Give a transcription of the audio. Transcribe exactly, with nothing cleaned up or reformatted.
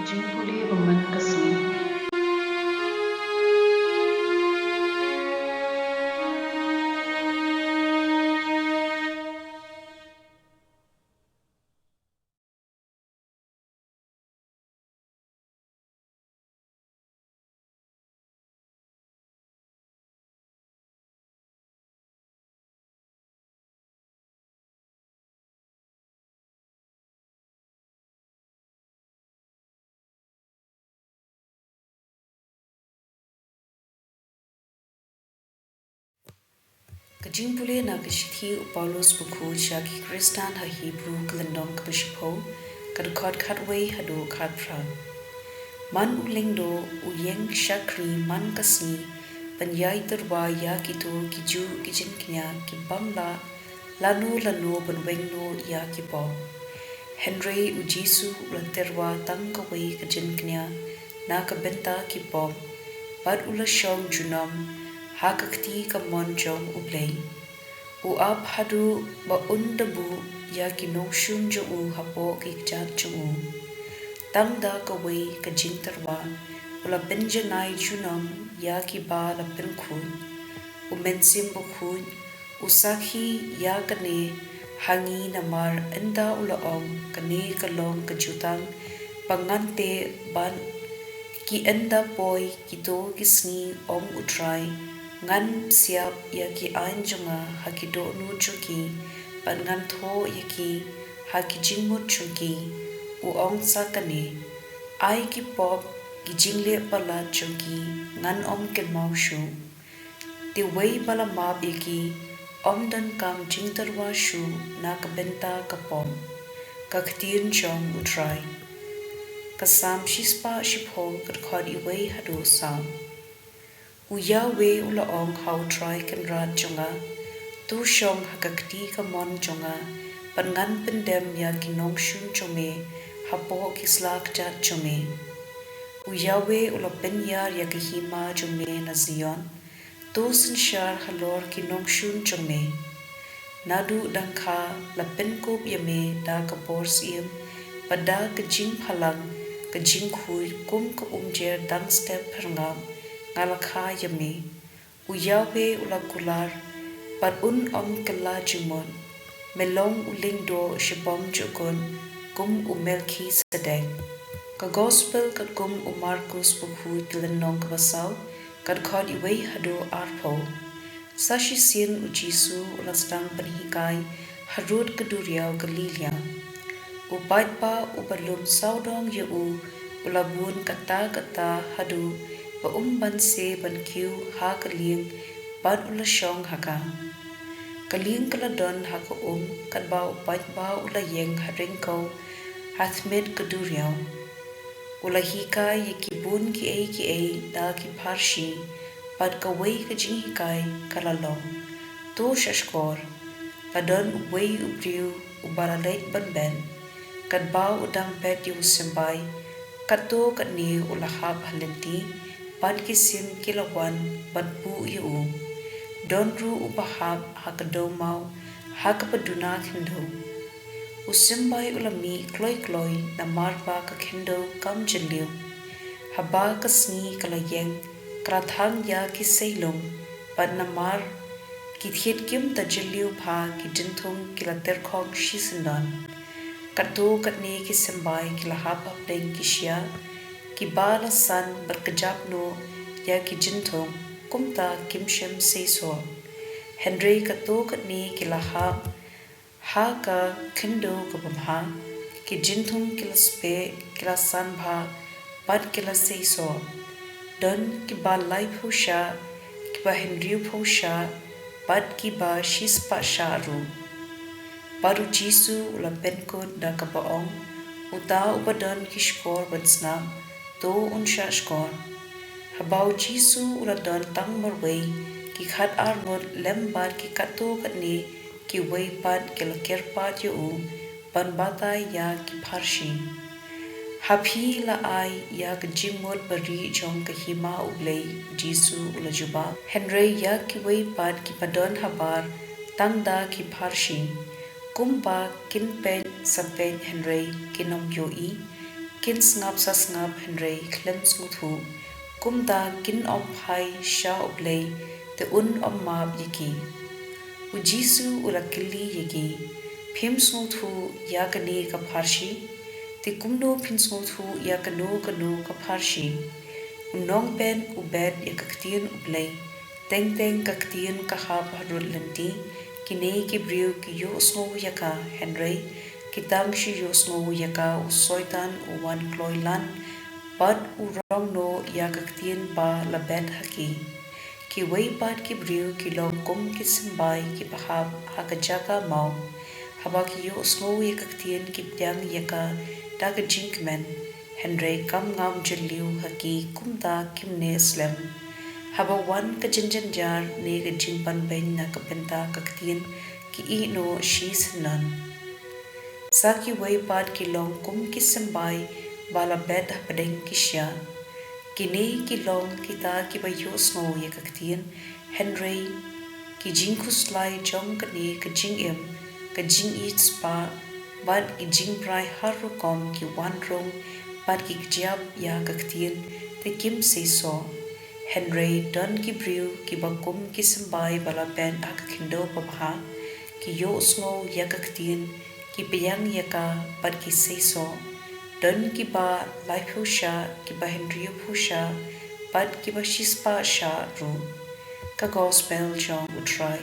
Jingpule ba man ka sngi. Ka jingpule na ka shithi u Paulus bakhuid sha ki Khristan ha Hebru ka lynnong kaba shiphew, ka dkhot khatwei haduh khatphra. Man u lyngdoh u ïeng shakri man ka sngi ban ïai tyrwa ïa kito ki juh ki jingkñia ki bym lah lano lano ban weng noh ïa ki pop. Hynrei u Jisu u la tyrwa tang kawei ka jingkñia na ka bynta ki pop, bad u la shong junom ha ka kti kamon jong U Blei. U ap haduh ba un da buh ïa ki nongshun jong u hapoh ki kjat jong u. Tang da kawei ka jingtyrwa u la pynjanai junom ïa ki ba la pynkhuid. U Mynsiem Bakhuid u sakhi ïa kane ha ngi, namar ynda u la ong, kane ka long ka jutang ba ngan teh ban ki ynda poi kito ki sngi, ong U Trai, ngan siap ïa ki aiñ jong nga ha ki dohnud jong ki, bad ngan thoh ïa ki ha ki jingmut jong ki. U ong sa kane, ai ki pop ki jingleh palat jong ki ngan ym kynmaw shuh. Te wei ba la map ïa ki, ym donkam jingtyrwa shuh na ka bynta ka pop. Ka ktien jong U Trai. Ka Salm shispah shiphew, ka dkhot iwei haduh saw. U Yahweh u la ong ha U Trai Kynrad jong nga, to shong ha ka kti kamon jong nga, bad ngan pyndem ïa ki nongshun jong me hapoh ki sla kjat jong me. U Yahweh u la pynïar ïa ka hima jong me na Zion, to synshar halor ki nongshun jong me. Naduh dang kha la pynkup ïa me da ka bor syiem, bad da ka jingphalang ka jingkhuid kum ka umjer dang step phyrngap, nga la kha ïa me. U Yahweh u la kular, bad un ym kylla jingmut. Me long u lyngdoh shibymjukut kum u Melkisedek. Ka Gospel katkum u Markus bakhuid, ka lynnong kaba saw, ka dkhot iwei haduh arphew. Sa shisien u Jisu u la sdang pynhikai harud ka duriaw Galilea. U paidbah uba lum sawdong ïa u, u la bun katta katta haduh ba um banse ban kiew ha ka lieng, bad u la shong ha ka. Ka lieng ka la don ha ka um, katba u paidbah u la ïeng ha ryngkew ha thmet ka duriaw. U la hikai ïa ki bun kiei kiei da ki pharshi, bad kawei ka jinghikai ka la long, to shahshkor. La don uwei u briew uba la leit ban bet. Katba u dang bet ïa u symbai, katto katne u la hap ha lynti, bad ki sim ki la wan ban buh ïa u. Don ruh uba hap ha ka dewmaw ha kaba duna khyndew. U symbai u la mih kloi kloi namar ba ka khyndew kam jylliew. Haba ka sngi ka la ïeng, ka la thang ïa ki seilung, bad namar ki thied kim da jylliew bha, ki jynthung ki la tyrkhong shisyndon. Katto katne ki symbai ki la hap hapdeng ki shyiap kiba la san bad kjap noh ïa ki jynthung, kumta kim shym seisoh. Hynrei katto katne ki la hap ha ka khyndew kaba bha, ki jynthung ki la speh, ki la san bha, bad ki la seisoh. Don kiba laiphew shah, kiba hynriewphew shah, bad kiba shispah shah ruh. Bad u Jisu u la pynkut da kaba ong, uta uba don ki shkor ban sngap, to un shahshkor. Haba u Jisu u la don tang marwei, ki khatar ngut lem bad ki katto katne kiwei pat ki la kyrpad ïa u ban batai ïa ki pharshi. Ha phi la ai ïa ka jingmut barieh jong ka hima U Blei, u Jisu u la jubab, hynrei ïa kiwei pat kiba don habar tang da ki pharshi. Kumba kin peit sa peit hynrei kin ym ïohi, Kin sngap sa sngap, hynrei khlem sngewthuh; kumta kin ym phai sha U Blei, te Un ym map ïa ki. U Jisu U la kylli ïa ki: Phim sngewthuh ïa kane ka pharshi? Te kumno phin sngewthuh ïa kano kano ka pharshi? U nongpet u bet ïa ka ktien U Blei. Teng teng ka ktien ka hap harud lynti. Kine ki briew ki ïohsngew ïa ka, hynrei ki tang shu ïohsngew ïa ka u Soitan u wan kloi lan, bad u rong noh ïa ka ktien ba la bet ha ki. Kiwei pat ki briew ki long kum ki symbai kiba hap ha ka jaka maw. Haba ki ïohsngew ïa ka ktien, ki pdiang ïa ka da ka jingkmen; hynrei kam ngam jylliew ha ki, kumta kim neh slem. Haba wan ka jingjynjar ne ka jingpanbeiñ na ka bynta ka ktien, ki ieh noh shisyndon. Sa kiwei pat ki long kum ki symbai ba la bet hapdeng ki shiah. Kine ki long kita kiba ïohsngew ïa ka ktien, hynrei ki jingkhuslai jong kane ka jingim, ka jingieid spah, bad ki jingbrai har rukom, ki wan rung bad ki kjap ïa ka ktien, te kim seisoh. Hynrei don ki briew kiba kum ki symbai ba la bet ha ka khyndew babha: ki ïohsngew ïa ka ktien, ki pdiang ïa ka, bad ki seisoh. Don kiba laiphew shah, kiba hynriewphew shah, bad kiba shispah shah ruh. Ka Gospel jong U Trai.